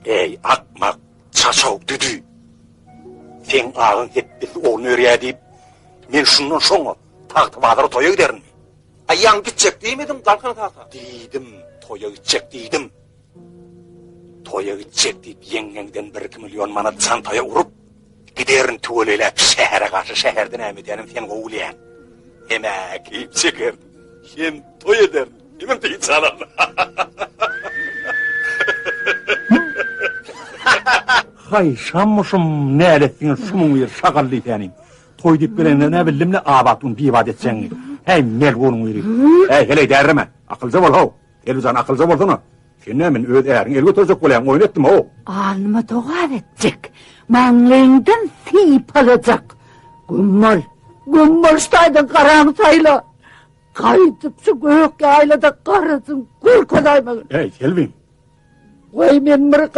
Eý, akmak, çaçaw, düdü! Seň agaň hepbesi ogluny berýä diýip, men şundan şoňa Tagtabazara toýa giderinmi? Aý, ýaňy gitjek diýmediň, Galkan kaka? Diýdim, toýa gitjek diýdim. Toýa gitjek diýip, ýeňňeňden birki million manat çantaýa urup, giderin tüweleýläp şähere garşy, şäherde näme edýänim sen gowy bilýäň. Hem-ä keýp çekerin, hem toý ederin, hemem dynç alaryn. Haý, şammyşym, näletsiňe şumuň biri şagal diýsänim. Toý diýip gelende nä bildim-le abat gün bibat etjegiňi. Häý, melgunyň biri. Häý, heleý därreme. Akylja bol, how. Elbijan akylja bolsana. Sen näme meni öz äriňi el göterjek bolýaň, oýun etdim, how. Alnyma togap etjek, maňlaýyňdan sypalajak. Güm bol, güm bol şu taýdan garaňy saýla. Gaýdyp şu gök ýaýlada garasyň görkezäýmegin. Äý, Selbim. Goý men bir.